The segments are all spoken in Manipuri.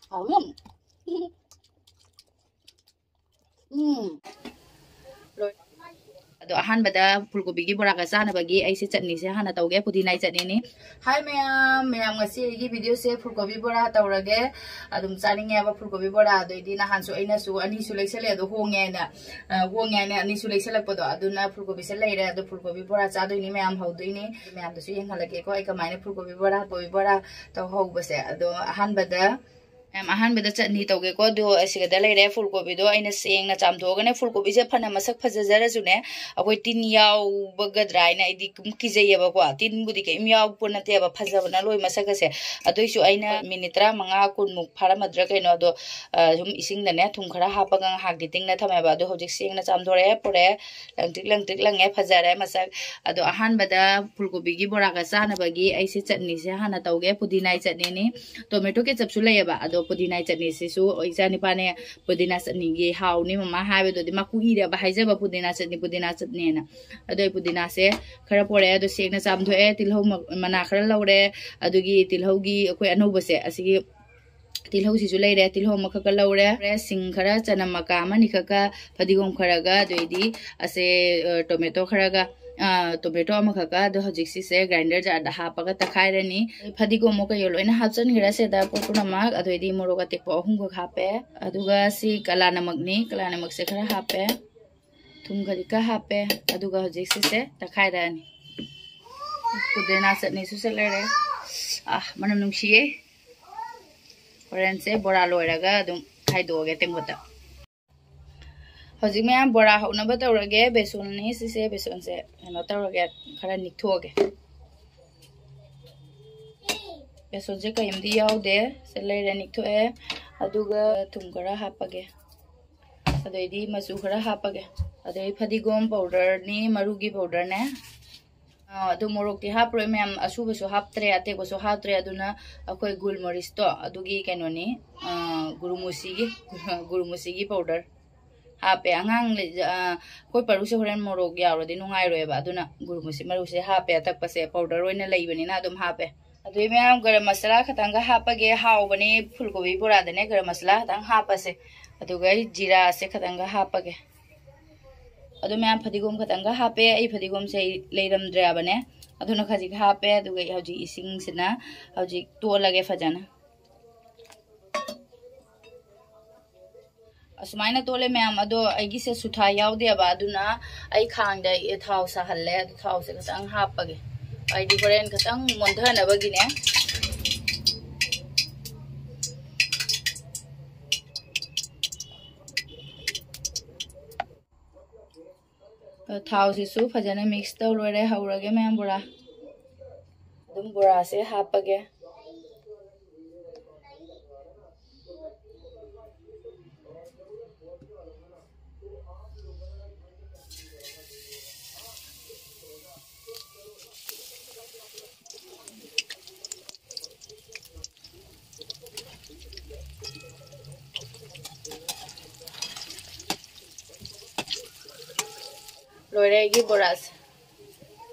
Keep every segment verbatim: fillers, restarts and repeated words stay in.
ꯍꯥꯎ ꯌꯥꯝ꯫ ꯎꯝ꯫ ꯂꯣꯏ꯫ ꯑꯗꯣ ꯑꯍꯥꯟꯕꯗ ꯐꯨꯜꯀꯣꯕꯤꯒꯤ ꯕꯣꯔꯥꯒ ꯆꯥꯅꯕꯒꯤ ꯑꯩꯁꯦ ꯆꯠꯅꯤꯁꯦ ꯍꯥꯟꯅ ꯇꯧꯒꯦ, ꯄꯨꯗꯤꯅꯥꯏ ꯆꯠꯅꯤꯅꯤ꯫ ꯍꯥꯏ ꯃꯌꯥꯝ, ꯃꯌꯥꯝ ꯉꯁꯤ ꯑꯩꯒꯤ ꯚꯤꯗꯤꯑꯣꯁꯦ ꯐꯨꯜꯀꯣꯕꯤ ꯕꯣꯔꯥ ꯇꯧꯔꯒꯦ꯫ ꯑꯗꯨꯝ ꯆꯥꯅꯤꯡꯉꯦꯕ ꯐꯨꯜꯀꯣꯕꯤ ꯕꯣꯔꯥ꯫ ꯑꯗꯩꯗꯤ ꯅꯍꯥꯟꯁꯨ ꯑꯩꯅꯁꯨ ꯑꯅꯤꯁꯨ ꯂꯩꯁꯜꯂꯦ, ꯑꯗꯣ ꯍꯣꯡꯉꯦ ꯍꯥꯏꯅ, ꯑ, ꯍꯣꯡꯉꯦ ꯍꯥꯏꯅ ꯑꯅꯤꯁꯨ ꯂꯩꯁꯜꯂꯛꯄꯗꯣ, ꯑꯗꯨꯅ ꯐꯨꯜꯀꯣꯕꯤꯁꯦ ꯂꯩꯔꯦ꯫ ꯑꯗꯣ ꯐꯨꯜꯀꯣꯕꯤ ꯕꯣꯔꯥ ꯆꯥꯗꯣꯏꯅꯤ, ꯃꯌꯥꯝ ꯍꯧꯗꯣꯏꯅꯤ꯫ ꯃꯌꯥꯝꯗꯁꯨ ꯌꯦꯡꯍꯜꯂꯛꯀꯦꯀꯣ ꯑꯩ ꯀꯃꯥꯏꯅ ꯐꯨꯜꯀꯣꯕꯤ ꯕꯣꯔꯥ, ꯀꯣꯕꯤ ꯕꯣꯔꯥ ꯇꯧꯍꯧꯕꯁꯦ꯫ ꯑꯗꯣ ꯑꯍꯥꯟꯕꯗ ꯃꯌꯥꯝ, ꯑꯍꯥꯟꯕꯗ ꯆꯠꯅꯤ ꯇꯧꯒꯦꯀꯣ꯫ ꯑꯗꯣ ꯑꯁꯤꯒꯗ ꯂꯩꯔꯦ ꯐꯨꯜ ꯀꯣꯕꯤꯗꯣ ꯑꯩꯅ ꯁꯦꯡꯅ ꯆꯥꯝꯊꯣꯛꯑꯒꯅꯦ꯫ ꯐꯨꯜ ꯀꯣꯕꯤꯁꯦ ꯐꯅ ꯃꯁꯛ ꯐꯖꯖꯔꯁꯨꯅꯦ, ꯑꯩꯈꯣꯏ ꯇꯤꯟ ꯌꯥꯎꯕꯒꯗ꯭ꯔꯥ ꯍꯥꯏꯅ ꯑꯩꯗꯤ ꯑꯗꯨꯝ ꯀꯤꯖꯩꯌꯦꯕꯀꯣ꯫ ꯇꯤꯟꯕꯨꯗꯤ ꯀꯔꯤꯝ ꯌꯥꯎꯕ ꯅꯠꯇꯦꯕ, ꯐꯖꯕꯅ ꯂꯣꯏ ꯃꯁꯛ ꯑꯁꯦ꯫ ꯑꯗꯨꯏꯁꯨ ꯑꯩꯅ ꯃꯤꯅꯤꯠ ꯇꯔꯥꯃꯉꯥ ꯀꯨꯟꯃꯨꯛ ꯐꯥꯔꯝꯃꯗ꯭ꯔꯥ ꯀꯩꯅꯣ, ꯑꯗꯣ, ꯑ, ꯁꯨꯝ ꯏꯁꯤꯡꯗꯅꯦ ꯊꯨꯝ ꯈꯔ ꯍꯥꯞꯄꯒ ꯉꯥꯏꯍꯥꯛꯇꯤ ꯇꯤꯡꯅ ꯊꯝꯃꯦꯕ꯫ ꯑꯗꯣ ꯍꯧꯖꯤꯛ ꯁꯦꯡꯅ ꯆꯥꯝꯊꯣꯔꯛꯑꯦ, ꯄꯨꯔꯛꯑꯦ, ꯂꯪꯇ꯭ꯔꯤꯛ ꯂꯪꯇ꯭ꯔꯤꯛ ꯂꯪꯉꯦ, ꯐꯖꯔꯦ ꯃꯁꯛ꯫ ꯑꯗꯣ ꯑꯍꯥꯟꯕꯗ ꯐꯨꯜ ꯀꯣꯕꯤꯒꯤ ꯕꯣꯔꯥꯒ ꯆꯥꯅꯕꯒꯤ ꯑꯩꯁꯦ ꯆꯠꯅꯤꯁꯦ ꯍꯥꯟꯅ ꯇꯧꯒꯦ꯫ ꯄꯨꯗꯤꯅꯥꯏ ꯆꯠꯅꯤꯅꯤ꯫ ꯇꯣꯃꯦꯇꯣ ꯀꯦꯆꯞꯁꯨ ꯂꯩꯌꯦꯕ, ꯑꯗꯣ ꯄꯨꯗꯤꯅꯥ ꯆꯠꯅꯤꯁꯤꯁꯨ ꯏꯆꯥ ꯅꯤꯄꯥꯅꯦ ꯄꯨꯗꯤꯅꯥ ꯆꯠꯅꯤꯒꯤ ꯍꯥꯎꯅꯤ ꯃꯃꯥ ꯍꯥꯏꯕꯗꯨꯗꯤ ꯃꯥ ꯀꯨꯏꯔꯦꯕ ꯍꯥꯏꯖꯕ ꯄꯨꯗꯤꯅꯥ ꯆꯠꯅꯤ, ꯄꯨꯗꯤꯅꯥ ꯆꯠꯅꯤꯅ꯫ ꯑꯗꯣ ꯑꯩ ꯄꯨꯗꯤꯅꯥꯁꯦ ꯈꯔ ꯄꯣꯔꯛꯑꯦ, ꯑꯗꯣ ꯁꯦꯡꯅ ꯆꯥꯝꯊꯣꯛꯑꯦ, ꯇꯤꯜꯍꯧ ꯃ-, ꯃꯅꯥ ꯈꯔ ꯂꯧꯔꯦ, ꯑꯗꯨꯒꯤ ꯇꯤꯜꯍꯧꯒꯤ ꯑꯩꯈꯣꯏ ꯑꯅꯧꯕꯁꯦ ꯑꯁꯤꯒꯤ ꯇꯤꯜꯍꯧꯁꯤꯁꯨ ꯂꯩꯔꯦ, ꯇꯤꯜꯍꯧ ꯑꯃꯈꯛꯀ ꯂꯧꯔꯦ, ꯁꯤꯡ ꯈꯔ, ꯆꯅꯝ ꯃꯀꯥ ꯑꯃꯅꯤꯈꯛꯀ, ꯐꯗꯤꯒꯣꯝ ꯈꯔꯒ, ꯑꯗꯩꯗꯤ ꯑꯁꯦ, ꯑ, ꯇꯣꯃꯦꯇꯣ ꯈꯔꯒ, ꯑ, ꯇꯣꯃꯦꯇꯣ ꯑꯃꯈꯛꯀ꯫ ꯑꯗꯣ ꯍꯧꯖꯤꯛ ꯁꯤꯁꯦ ꯒ꯭ꯔꯥꯏꯟꯗꯔ ꯖꯥꯔꯗ ꯍꯥꯞꯄꯒ ꯇꯛꯈꯥꯏꯔꯅꯤ꯫ ꯐꯗꯤꯒꯣꯝ ꯀꯩꯌꯣ ꯂꯣꯏꯅ ꯍꯥꯞꯆꯤꯟꯈ꯭ꯔꯦ ꯁꯤꯗ ꯄꯣꯠ ꯄꯨꯝꯅꯃꯛ꯫ ꯑꯗꯨ ꯑꯣꯏꯗꯤ ꯃꯣꯔꯣꯛ ꯑꯇꯦꯛꯄ ꯑꯍꯨꯝꯈꯛ ꯍꯥꯞꯄꯦ꯫ ꯑꯗꯨꯒ ꯁꯤ ꯀꯂꯥ ꯅꯃꯛꯅꯤ, ꯀꯂꯥ ꯅꯃꯛꯁꯦ ꯈꯔ ꯍꯥꯞꯄꯦ꯫ ꯊꯨꯝ ꯈꯖꯤꯛꯀ ꯍꯥꯞꯄꯦ꯫ ꯑꯗꯨꯒ ꯍꯧꯖꯤꯛ ꯁꯤꯁꯦ ꯇꯛꯈꯥꯏꯔꯛꯑꯅꯤ꯫ ꯄꯨꯗꯤꯅꯥ ꯆꯠꯅꯤꯁꯨ ꯁꯤ ꯂꯩꯔꯦ꯫ ꯑꯥ, ꯃꯅꯝ ꯅꯨꯡꯁꯤꯌꯦ꯫ ꯍꯣꯔꯦꯟꯁꯦ ꯕꯣꯔꯥ ꯂꯣꯏꯔꯒ ꯑꯗꯨꯝ ꯈꯥꯏꯗꯣꯛꯑꯒꯦ ꯇꯦꯡꯀꯣꯠꯇ꯫ ꯍꯧꯖꯤꯛ ꯃꯌꯥꯝ ꯕꯣꯔꯥ ꯍꯧꯅꯕ ꯇꯧꯔꯒꯦ꯫ ꯕꯦꯁꯣꯟꯅꯤ ꯁꯤꯁꯦ, ꯕꯦꯁꯣꯟꯁꯦ ꯀꯩꯅꯣ ꯇꯧꯔꯒꯦ, ꯈꯔ ꯅꯤꯛꯊꯣꯛꯑꯒꯦ꯫ ꯕꯦꯁꯣꯟꯁꯦ ꯀꯔꯤꯝꯇ ꯌꯥꯎꯗꯦ꯫ ꯁꯤ ꯂꯩꯔꯦ, ꯅꯤꯛꯊꯣꯛꯑꯦ꯫ ꯑꯗꯨꯒ ꯊꯨꯝ ꯈꯔ ꯍꯥꯞꯄꯒꯦ꯫ ꯑꯗꯩꯗꯤ ꯃꯆꯨ ꯈꯔ ꯍꯥꯞꯄꯒꯦ꯫ ꯑꯗꯩ ꯐꯗꯤꯒꯣꯝ ꯄꯥꯎꯗꯔꯅꯤ, ꯃꯔꯨꯒꯤ ꯄꯥꯎꯗꯔꯅꯦ꯫ ꯑ, ꯑꯗꯨ ꯃꯣꯔꯣꯛꯇꯤ ꯍꯥꯞꯄꯔꯣꯏ ꯃꯌꯥꯝ, ꯑꯁꯨꯕꯁꯨ ꯍꯥꯞꯇ꯭ꯔꯦ, ꯑꯇꯦꯛꯄꯁꯨ ꯍꯥꯞꯇ꯭ꯔꯦ꯫ ꯑꯗꯨꯅ ꯑꯩꯈꯣꯏ ꯒꯨꯜ ꯃꯣꯔꯤꯁꯇꯣ, ꯑꯗꯨꯒꯤ ꯀꯩꯅꯣꯅꯤ, ꯑ, ꯒꯨꯔꯨꯃꯨꯁꯤꯒꯤ, ꯒꯨꯔꯨꯃꯨꯁꯤꯒꯤ ꯄꯥꯎꯗꯔ ꯍꯥꯞꯄꯦ꯫ ꯑꯉꯥꯡ ꯂꯩ-, ꯑ, ꯑꯩꯈꯣꯏ ꯄꯥꯔꯨꯁꯦ ꯍꯣꯔꯦꯟ ꯃꯣꯔꯣꯛ ꯌꯥꯎꯔꯗꯤ ꯅꯨꯡꯉꯥꯏꯔꯣꯏꯕ, ꯑꯗꯨꯅ ꯒꯨꯔꯨꯃꯨꯁꯤ ꯃꯔꯨꯁꯦ ꯍꯥꯞꯄꯦ꯫ ꯑꯇꯛꯄꯁꯦ ꯄꯥꯎꯗꯔ ꯑꯣꯏꯅ ꯂꯩꯕꯅꯤꯅ ꯑꯗꯨꯝ ꯍꯥꯞꯄꯦ꯫ ꯑꯗꯨꯏ ꯃꯌꯥꯝ ꯒꯔꯝ ꯃꯁꯥꯂꯥ ꯈꯇꯪꯒ ꯍꯥꯞꯄꯒꯦ꯫ ꯍꯥꯎꯕꯅꯦ ꯐꯨꯜ ꯀꯣꯕꯤ ꯕꯣꯔꯥꯗꯅꯦ ꯒꯔꯝ ꯃꯁꯥꯂꯥ ꯈꯇꯪ ꯍꯥꯞꯄꯁꯦ꯫ ꯑꯗꯨꯒ ꯑꯩ ꯖꯤꯔꯥꯁꯦ ꯈꯇꯪꯒ ꯍꯥꯞꯄꯒꯦ꯫ ꯑꯗꯨ ꯃꯌꯥꯝ ꯐꯗꯤꯒꯣꯝ ꯈꯇꯪꯒ ꯍꯥꯞꯄꯦ꯫ ꯑꯩ ꯐꯗꯤꯒꯣꯝꯁꯦ ꯑꯩ ꯂꯩꯔꯝꯗ꯭ꯔꯦꯕꯅꯦ꯫ ꯑꯗꯨꯅ ꯈꯖꯤꯛ ꯍꯥꯞꯄꯦ꯫ ꯑꯗꯨꯒ ꯑꯩ ꯍꯧꯖꯤꯛ ꯏꯁꯤꯡꯁꯤꯅ ꯍꯧꯖꯤꯛ ꯇꯣꯠꯂꯒꯦ ꯐꯖꯅ꯫ ꯑꯁꯨꯃꯥꯏꯅ ꯇꯣꯠꯂꯦ ꯃꯌꯥꯝ꯫ ꯑꯗꯣ ꯑꯩꯒꯤꯁꯦ ꯁꯨꯊꯥ ꯌꯥꯎꯗꯦꯕ, ꯑꯗꯨꯅ ꯑꯩ ꯈꯥꯡꯗ ꯑꯩ ꯊꯥꯎ ꯁꯥꯍꯜꯂꯦ꯫ ꯑꯗꯨ ꯊꯥꯎꯁꯦ ꯈꯤꯇꯪ ꯍꯥꯞꯄꯒꯦ, ꯍꯥꯏꯗꯤ ꯍꯣꯔꯦꯟ ꯈꯤꯇꯪ ꯃꯣꯟꯊꯅꯕꯒꯤꯅꯦ꯫ ꯊꯥꯎꯁꯤꯁꯨ ꯐꯖꯅ ꯃꯤꯛꯁ ꯇꯧ ꯂꯣꯏꯔꯦ꯫ ꯍꯧꯔꯒꯦ ꯃꯌꯥꯝ ꯕꯣꯔꯥ꯫ ꯑꯗꯨꯝ ꯕꯣꯔꯥꯁꯦ ꯍꯥꯞꯄꯒꯦ꯫ ꯂꯣꯏꯔꯦ ꯑꯩꯒꯤ ꯕꯣꯔꯥꯁꯦ꯫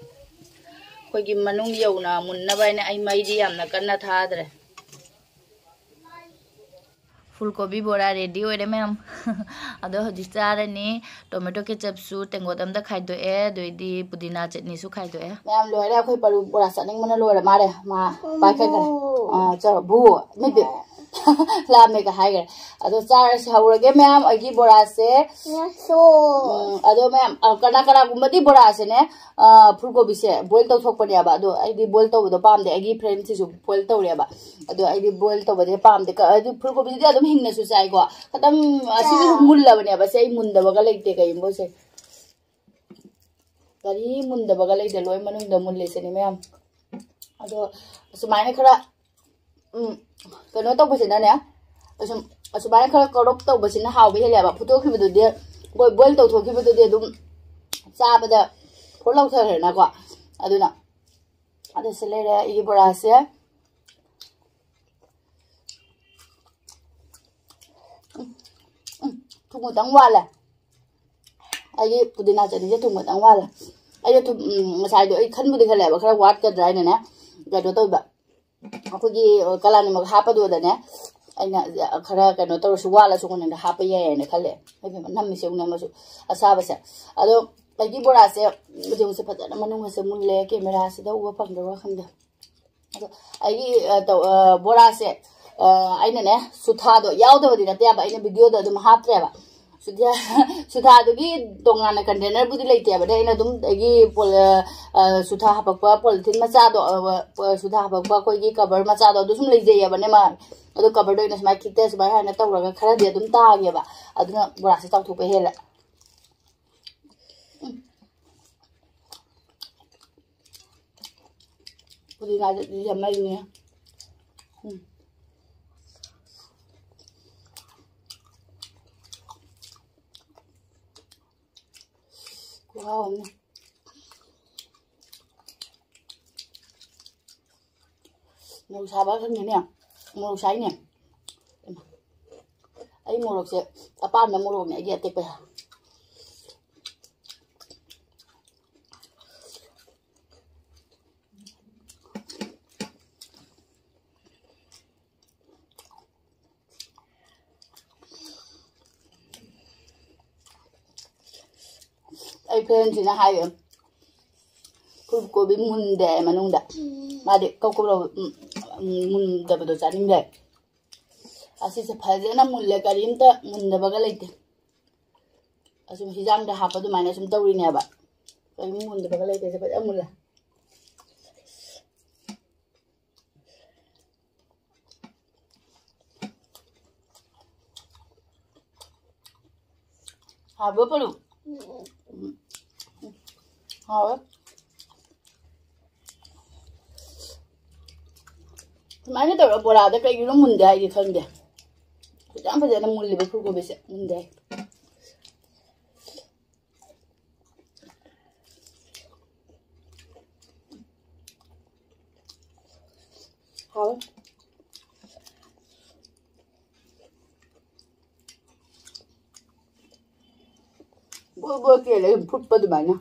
ꯑꯩꯈꯣꯏꯒꯤ ꯃꯅꯨꯡ ꯌꯧꯅ ꯃꯨꯟꯅꯕ ꯍꯥꯏꯅ ꯑꯩ ꯃꯩꯗꯤ ꯌꯥꯝꯅ ꯀꯟꯅ ꯊꯥꯗ꯭ꯔꯦ꯫ ꯐꯨꯜ ꯀꯣꯕꯤ ꯕꯣꯔꯥ ꯔꯦꯗꯤ ꯑꯣꯏꯔꯦ ꯃꯌꯥꯝ꯫ ꯑꯗꯣ ꯍꯧꯖꯤꯛ ꯆꯥꯔꯅꯤ꯫ ꯇꯣꯃꯦꯇꯣ ꯀꯦꯆꯞꯁꯨ ꯇꯦꯡꯀꯣꯠ ꯑꯃꯗ ꯈꯥꯏꯗꯣꯛꯑꯦ, ꯑꯗꯩꯗꯤ ꯄꯨꯗꯤꯅꯥ ꯆꯠꯅꯤꯁꯨ ꯈꯥꯏꯗꯣꯛꯑꯦ꯫ ꯃꯌꯥꯝ ꯂꯣꯏꯔꯦ, ꯑꯩꯈꯣꯏ ꯄꯔꯨ ꯕꯣꯔꯥ ꯆꯥꯅꯤꯡꯕꯅ ꯂꯣꯏꯔꯦ꯫ ꯃꯥꯔꯦ ꯃꯥ ꯄꯥꯏꯈꯠꯈ꯭ꯔꯦ꯫ ꯑꯥ, ꯆꯥꯔꯣ ꯕꯨ꯫ ꯃꯤꯗꯤ ꯂꯥꯝꯃꯦꯒ ꯍꯥꯏꯈ꯭ꯔꯦ꯫ ꯑꯗꯣ ꯆꯥꯔꯁꯤ, ꯍꯧꯔꯒꯦ ꯃꯌꯥꯝ꯫ ꯑꯩꯒꯤ ꯕꯣꯔꯥꯁꯦ ꯎꯝ, ꯑꯗꯣ ꯃꯌꯥꯝ, ꯑ, ꯀꯅꯥ ꯀꯅꯥꯒꯨꯝꯕꯗꯤ ꯕꯣꯔꯥꯁꯦꯅꯦ, ꯑ, ꯐꯨꯜ ꯀꯣꯕꯤꯁꯦ ꯕꯣꯏꯜ ꯇꯧꯊꯣꯛꯄꯅꯦꯕ꯫ ꯑꯗꯣ ꯑꯩꯗꯤ ꯕꯣꯏꯜ ꯇꯧꯕꯗꯣ ꯄꯥꯝꯗꯦ꯫ ꯑꯩꯒꯤ ꯐ꯭ꯔꯦꯟꯁꯤꯁꯨ ꯕꯣꯏꯜ ꯇꯧꯔꯦꯕ꯫ ꯑꯗꯣ ꯑꯩꯗꯤ ꯕꯣꯏꯜ ꯇꯧꯕꯁꯦ ꯄꯥꯝꯗꯦ꯫ ꯀ-, ꯍꯥꯏꯗꯤ ꯐꯨꯜ ꯀꯣꯕꯤꯁꯤꯗꯤ ꯑꯗꯨꯝ ꯍꯤꯡꯅꯁꯨ ꯆꯥꯏꯀꯣ꯫ ꯈꯤꯇꯪ ꯑꯁꯤꯁꯨ ꯃꯨꯜꯂꯕꯅꯦꯕ꯫ ꯁꯦ ꯑꯩ ꯃꯨꯟꯗꯕꯒ ꯂꯩꯇꯦ ꯀꯩꯒꯨꯝꯕꯁꯦ꯫ ꯀꯔꯤ ꯃꯨꯟꯗꯕꯒ ꯂꯩꯇꯦ, ꯂꯣꯏ ꯃꯅꯨꯡꯗ ꯃꯨꯜꯂꯤꯁꯤꯅꯦ ꯃꯌꯥꯝ꯫ ꯑꯗꯣ ꯑꯁꯨꯃꯥꯏꯅ ꯈꯔ, ꯎꯝ, ꯀꯩꯅꯣ ꯇꯧꯕꯁꯤꯅꯅꯦ, ꯑꯁꯨꯝ, ꯑꯁꯨꯃꯥꯏꯅ ꯈꯔ ꯀꯧꯔꯞ ꯇꯧꯕꯁꯤꯅ ꯍꯥꯎꯕ ꯍꯦꯜꯂꯦꯕ꯫ ꯐꯨꯠꯇꯣꯛꯈꯤꯕꯗꯨꯗꯤ, ꯕꯣꯏ-, ꯕꯣꯏꯜ ꯇꯧꯊꯣꯛꯈꯤꯕꯗꯨꯗꯤ ꯑꯗꯨꯝ ꯆꯥꯕꯗ ꯐꯣꯔ ꯂꯧꯊꯈ꯭ꯔꯦꯅꯀꯣ꯫ ꯑꯗꯨꯅ ꯑꯗꯨ ꯁꯤ ꯂꯩꯔꯦ ꯑꯩꯒꯤ ꯕꯣꯔꯥꯁꯦ꯫ ꯎꯝ, ꯎꯝ, ꯊꯨꯝ ꯈꯤꯇꯪ ꯋꯥꯠꯂꯦ꯫ ꯑꯩꯒꯤ ꯄꯨꯗꯤꯅꯥ ꯆꯠꯅꯤꯁꯦ ꯊꯨꯝ ꯈꯤꯇꯪ ꯋꯥꯠꯂꯦ꯫ ꯑꯩꯁꯦ ꯊꯨꯝ, ꯎꯝ, ꯉꯁꯥꯏꯗꯣ ꯑꯩ ꯈꯟꯕꯨꯗꯤ ꯈꯜꯂꯦꯕ, ꯈꯔ ꯋꯥꯠꯀꯗ꯭ꯔꯥ ꯍꯥꯏꯅꯅꯦ, ꯀꯩꯅꯣ ꯇꯧꯕ꯫ ꯑꯩꯈꯣꯏꯒꯤ ꯀꯂꯥꯅꯤꯃꯛ ꯍꯥꯞꯄꯗꯨꯗꯅꯦ, ꯑꯩꯅ ꯈꯔ ꯀꯩꯅꯣ ꯇꯧꯔꯁꯨ, ꯋꯥꯠꯂꯁꯨ ꯃꯅꯤꯡꯗ ꯍꯥꯞꯄ ꯌꯥꯏꯌꯦꯅ ꯈꯜꯂꯦ꯫ ꯏꯕꯦꯝꯃ, ꯅꯝꯃꯤꯁꯦ ꯌꯦꯡꯉꯨꯅꯦ ꯑꯃꯁꯨ, ꯑꯁꯥꯕꯁꯦ꯫ ꯑꯗꯣ ꯑꯩꯒꯤ ꯕꯣꯔꯥꯁꯦ ꯍꯧꯖꯤꯛꯁꯦ ꯐꯖꯅ ꯃꯅꯨꯡꯒꯁꯦ ꯃꯨꯜꯂꯦ, ꯀꯦꯃꯦꯔꯥꯁꯤꯗ ꯎꯕ ꯐꯪꯗꯕ꯭ꯔꯥ ꯈꯪꯗꯦ꯫ ꯑꯗꯣ ꯑꯩꯒꯤ, ꯑ, ꯇꯧ-, ꯑ, ꯕꯣꯔꯥꯁꯦ, ꯑ, ꯑꯩꯅꯅꯦ, ꯁꯨꯊꯥꯗꯣ ꯌꯥꯎꯗꯕꯗꯤ ꯅꯠꯇꯦꯕ, ꯑꯩꯅ ꯚꯤꯗꯤꯑꯣꯗ ꯑꯗꯨꯝ ꯍꯥꯞꯇ꯭ꯔꯦꯕ꯫ ꯁꯨꯊꯥ-, ꯁꯨꯊꯥꯗꯨꯒꯤ ꯇꯣꯉꯥꯟꯅ ꯀꯟꯇꯦꯅꯔꯕꯨꯗꯤ ꯂꯩꯇꯦꯕ꯫ ꯑꯗꯩ ꯑꯩꯅ ꯑꯗꯨꯝ ꯑꯩꯒꯤ ꯄꯣꯜ-, ꯑ, ꯑ, ꯁꯨꯊꯥ ꯍꯥꯄꯛꯄ ꯄꯣꯂꯤꯊꯤꯟ ꯃꯆꯥꯗꯣ, ꯑ, ꯑ, ꯁꯨꯊꯥ ꯍꯥꯄꯛꯄ ꯑꯩꯈꯣꯏꯒꯤ ꯀꯕꯔ ꯃꯆꯥꯗꯣ, ꯑꯗꯨ ꯁꯨꯝ ꯂꯩꯖꯩꯌꯦꯕꯅꯦ ꯃꯥ꯫ ꯑꯗꯣ ꯀꯕꯔꯗꯣ ꯑꯩꯅ ꯁꯨꯃꯥꯏꯅ ꯈꯤꯛꯇ ꯁꯨꯃꯥꯏꯅ ꯍꯥꯏꯅ ꯇꯧꯔꯒ ꯈꯔꯗꯤ ꯑꯗꯨꯝ ꯇꯥꯒꯦꯕ꯫ ꯑꯗꯨꯅ ꯕꯣꯔꯥꯁꯦ ꯆꯥꯎꯊꯣꯛꯄ ꯍꯦꯜꯂꯦ꯫ ꯎꯝ꯫ ꯄꯨꯗꯤꯅꯥꯁꯦ ꯌꯥꯝ ꯃꯩꯅꯦ꯫ ꯎꯝ꯫ ꯈꯨꯍꯥꯎ ꯑꯃꯅꯦ꯫ ꯃꯣꯔꯣꯛ ꯁꯥꯕ ꯈꯪꯗꯦꯅꯦ꯫ ꯃꯣꯔꯣꯛ ꯁꯥꯏꯅꯦ꯫ ꯑꯩ ꯃꯣꯔꯣꯛꯁꯦ ꯑꯄꯥꯝꯕ ꯃꯣꯔꯣꯛꯅꯦ ꯑꯩꯒꯤ ꯑꯇꯦꯛꯄ꯫ ꯑꯩ ꯐ꯭ꯔꯦꯟꯁꯤꯅ ꯍꯥꯏꯌꯦ, ꯐꯨꯜ ꯀꯣꯕꯤ ꯃꯨꯟꯗꯦ ꯃꯅꯨꯡꯗ꯫ ꯃꯥꯗꯤ ꯀꯧ ꯀꯧ ꯂꯥꯎ-, ꯎꯝ, ꯎꯝ, ꯃꯨꯟꯗꯕꯗꯣ ꯆꯥꯅꯤꯡꯗꯦ꯫ ꯑꯁꯤꯁꯦ ꯐꯖꯅ ꯃꯨꯜꯂꯦ, ꯀꯔꯤꯝꯇ ꯃꯨꯟꯗꯕꯒ ꯂꯩꯇꯦ꯫ ꯑꯁꯨꯝ ꯍꯤꯟꯖꯥꯡꯗ ꯍꯥꯞꯄ ꯑꯗꯨꯃꯥꯏꯅ ꯁꯨꯝ ꯇꯧꯔꯤꯅꯦꯕ꯫ ꯀꯔꯤꯝ ꯃꯨꯟꯗꯕꯒ ꯂꯩꯇꯦ, ꯁꯦ ꯐꯖꯅ ꯃꯨꯜꯂꯦ꯫ ꯍꯥꯎꯕ꯭ꯔꯣ, ꯄꯨꯂꯨ? ꯎꯝ꯫ ꯍꯥꯎꯋꯦ꯫ ꯁꯨꯃꯥꯏꯅ ꯇꯧꯔ ꯕꯣꯔꯥꯗ ꯀꯩꯒꯤꯅꯣ ꯃꯨꯟꯗꯦ ꯍꯥꯏꯗꯤ ꯈꯪꯗꯦ꯫ ꯌꯥꯝ ꯐꯖꯅ ꯃꯨꯜꯂꯤꯕ ꯐꯨꯜ ꯀꯣꯕꯤꯁꯦ꯫ ꯃꯨꯟꯗꯦ ꯍꯥꯏ꯫ ꯍꯥꯎꯋꯦ꯫ ꯕꯣꯏ ꯕꯣꯏ ꯀꯦꯜꯂꯦ, ꯐꯨꯠꯄ ꯑꯗꯨꯃꯥꯏꯅ꯫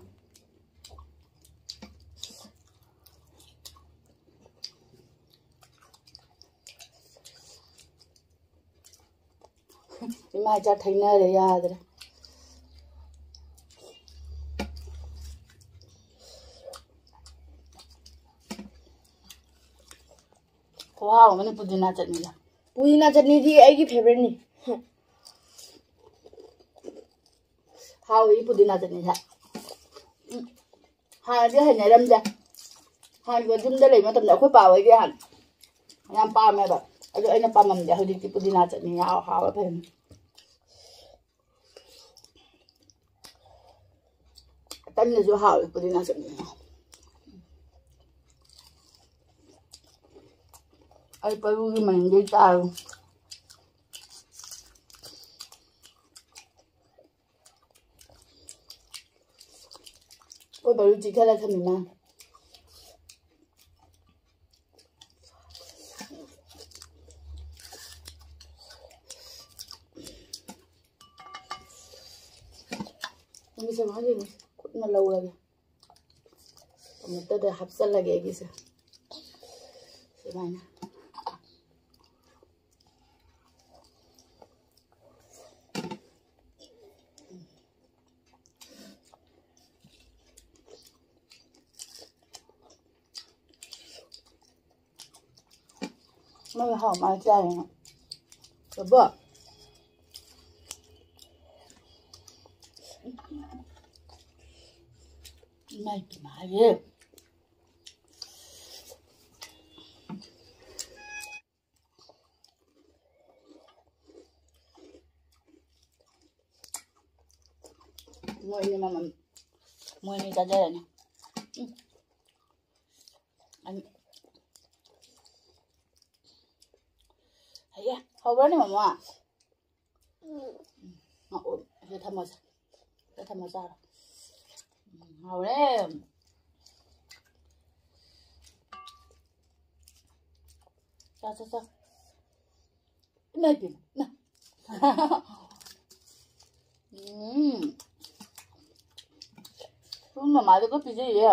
ꯏꯃꯥ ꯏꯆꯥ ꯊꯩꯅꯔꯦ, ꯌꯥꯗ꯭ꯔꯦ꯫ ꯈꯨꯍꯥꯎ ꯑꯃꯅꯤ ꯄꯨꯗꯤꯅꯥ ꯆꯠꯅꯤꯁꯦ꯫ ꯄꯨꯗꯤꯅꯥ ꯆꯠꯅꯤꯗꯤ ꯑꯩꯒꯤ ꯐꯦꯚꯔꯦꯠꯅꯤ꯫ ꯍꯥꯎꯏ ꯄꯨꯗꯤꯅꯥ ꯆꯠꯅꯤꯁꯦ꯫ ꯎꯝ꯫ ꯍꯥꯟꯅꯗꯤ ꯍꯩꯅꯔꯝꯗꯦ꯫ ꯍꯥꯟꯅ ꯌꯨꯝꯗ ꯂꯩꯕ ꯃꯇꯝꯗ ꯑꯩꯈꯣꯏ ꯄꯥ ꯍꯣꯏꯗꯤ ꯍꯥꯟꯅ ꯌꯥꯝ ꯄꯥꯝꯃꯦꯕ꯫ ꯑꯗꯨ ꯑꯩꯅ ꯄꯥꯝꯃꯝꯗꯦ꯫ ꯍꯧꯖꯤꯛꯇꯤ ꯄꯨꯗꯤꯅꯥ ꯆꯠꯅꯤ ꯌꯥꯎ ꯍꯥꯎꯔ ꯐꯩ꯫ ꯇꯟꯗꯁꯨ ꯍꯥꯎꯋꯤ ꯄꯨꯗꯤꯅꯥ ꯆꯠꯅꯤ꯫ ꯑꯩ ꯄꯔꯨꯒꯤ ꯃꯅꯤꯡꯗꯩ ꯆꯥꯔꯨ꯫ ꯑꯩꯈꯣꯏ ꯕꯔꯨ ꯆꯤꯛꯊꯠꯂ ꯊꯝꯃꯤ ꯃꯥꯅ꯫ ꯑꯩꯒꯤꯁꯦ ꯃꯥꯒꯤ ꯈꯨꯠꯅ ꯂꯧꯔꯒꯦ꯫ ꯑꯃꯨꯛꯇꯗ ꯍꯥꯞꯆꯜꯂꯒꯦ ꯑꯩꯒꯤꯁꯦ꯫ ꯁꯨꯃꯥꯏꯅ꯫ ꯃꯣꯏ ꯍꯥꯎ ꯃꯥꯜꯂꯦ ꯆꯥꯏꯌꯦ꯫ ꯕꯕꯣ꯫ ꯏꯃꯥꯏ ꯄꯦꯝꯃ ꯍꯥꯏꯌꯦ꯫ ꯃꯣꯏ ꯑꯅꯤ ꯃꯃꯜ, ꯃꯣꯏ ꯑꯅꯤ ꯆꯥꯖꯔꯅꯤ꯫ ꯎꯝ꯫ ꯑꯅꯤ꯫ ꯍꯩꯌꯦ, ꯍꯧꯕ꯭ꯔꯅꯦ ꯃꯃꯥ? ꯎꯝ, ꯑꯣ, ꯁꯤꯗ ꯊꯝꯃꯣꯁꯦ꯫ ꯁꯤꯗ ꯊꯝꯃꯣ ꯆꯥꯔꯣ꯫ ꯎꯝ, ꯍꯥꯎꯔꯦ꯫ ꯆꯥ, ꯆꯥ, ꯆꯥ꯫ ꯏꯃꯥꯏ ꯄꯦꯝꯃ, ꯏꯃꯥ꯫ ꯎꯝ꯫ ꯁꯨꯝ ꯃꯃꯥꯗꯒ ꯄꯤꯖꯩꯌꯦ꯫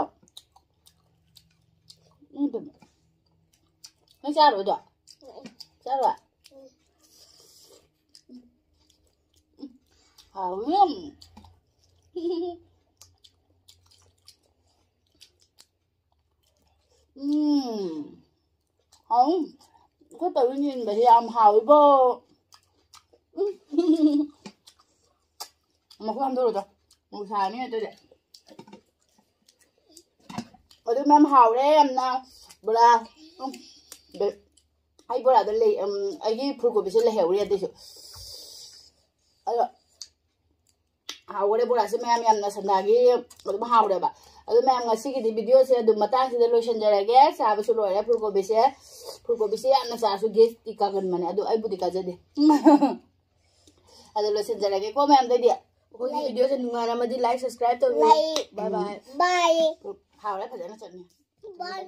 ꯏꯃꯥꯏ ꯄꯦꯝꯃ꯫ ꯅꯪ ꯆꯥꯔꯣꯏꯗꯣ? ꯆꯥꯔꯣꯏ? ꯎꯝ꯫ ꯎꯝ꯫ ꯍꯥꯎ꯫ ꯑꯩꯈꯣꯏ ꯄꯔꯨ ꯌꯦꯟꯕꯁꯦ ꯌꯥꯝ ꯍꯥꯎꯋꯤꯕꯣ꯫ ꯎꯝ꯫ ꯃꯈꯨꯝ ꯍꯥꯝꯗꯣꯛꯎꯔꯣ꯫ ꯅꯨꯡꯁꯥꯅꯤ ꯑꯗꯨꯗꯤ꯫ ꯑꯗꯨ ꯃꯌꯥꯝ ꯍꯥꯎꯔꯦ ꯌꯥꯝꯅ꯫ ꯕꯣꯔꯥ꯫ ꯎꯝ꯫ ꯑꯗ ꯑꯩ ꯕꯣꯔꯥꯗꯣ ꯂꯩ, ꯎꯝ, ꯑꯩꯒꯤ ꯐꯨꯜ ꯀꯣꯕꯤꯁꯦ ꯂꯩꯍꯧꯔꯤ ꯑꯗꯨꯏꯁꯨ꯫ ꯑꯗꯣ ꯍꯥꯎꯈꯔꯦ ꯕꯣꯔꯥꯁꯦ ꯃꯌꯥꯝ ꯌꯥꯝꯅ ꯁꯟꯗꯥꯒꯤ ꯑꯗꯨꯝ ꯍꯥꯎꯔꯦꯕ꯫ ꯑꯗꯨ ꯃꯌꯥꯝ ꯉꯁꯤꯒꯤꯗꯤ ꯚꯤꯗꯤꯑꯣꯁꯦ ꯑꯗꯨꯝ ꯃꯇꯥꯡꯁꯤꯗ ꯂꯣꯏꯁꯤꯟꯖꯔꯒꯦ꯫ ꯆꯥꯕꯁꯨ ꯂꯣꯏꯔꯦ ꯐꯨꯜ ꯀꯣꯕꯤꯁꯦ꯫ ꯐꯨꯜ ꯀꯣꯕꯤꯁꯦ ꯌꯥꯝꯅ ꯆꯥꯁꯨ ꯒꯦꯁꯇꯤ ꯀꯥꯒꯟꯕꯅꯦ꯫ ꯑꯗꯨ ꯑꯩꯕꯨꯗꯤ ꯀꯥꯖꯗꯦ꯫ ꯑꯗꯨ ꯂꯣꯏꯁꯤꯟꯖꯔꯒꯦꯀꯣ ꯃꯌꯥꯝꯗꯩꯗꯤ꯫ ꯑꯩꯈꯣꯏꯒꯤ ꯚꯤꯗꯤꯑꯣꯁꯦ ꯅꯨꯡꯉꯥꯏꯔꯝꯃꯗꯤ ꯂꯥꯏꯛ ꯁꯕꯁꯀ꯭ꯔꯥꯏꯕ ꯇꯧꯕꯤꯌꯨ꯫ ꯕꯥꯏ ꯕꯥꯏ꯫ ꯕꯥꯏ꯫ ꯍꯥꯎꯔꯦ ꯐꯖꯅ ꯆꯠꯅꯤ꯫ ꯕꯥꯏ꯫